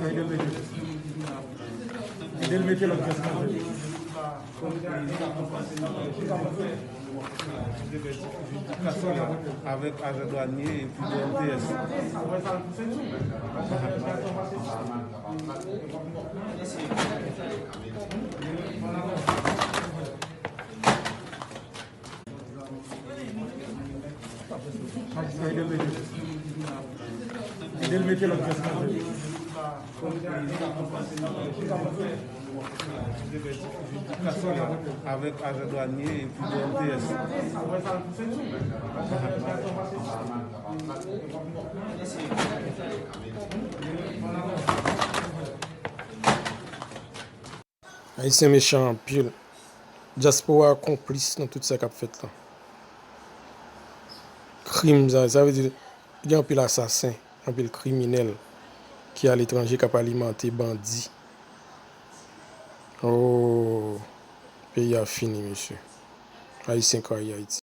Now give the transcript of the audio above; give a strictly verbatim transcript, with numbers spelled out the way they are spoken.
Ede l mete. Ede l mete lòt pyès nan. Avèk ajan dwanye epi de M T S. Ede l mete. Ede l mete lòt pyès nan. Avèk ajan dwanye epi de M T S. Ayisyen mechan anpil. Dyaspora konplis nan tout sa k ap fèt la. Krim sa, sa vle di gen anpil asasen, anpil kriminèl ki aletranje k ap alimante bandi. Oh, peyi a fini, mesye. Ayisyen k rayi Ayiti.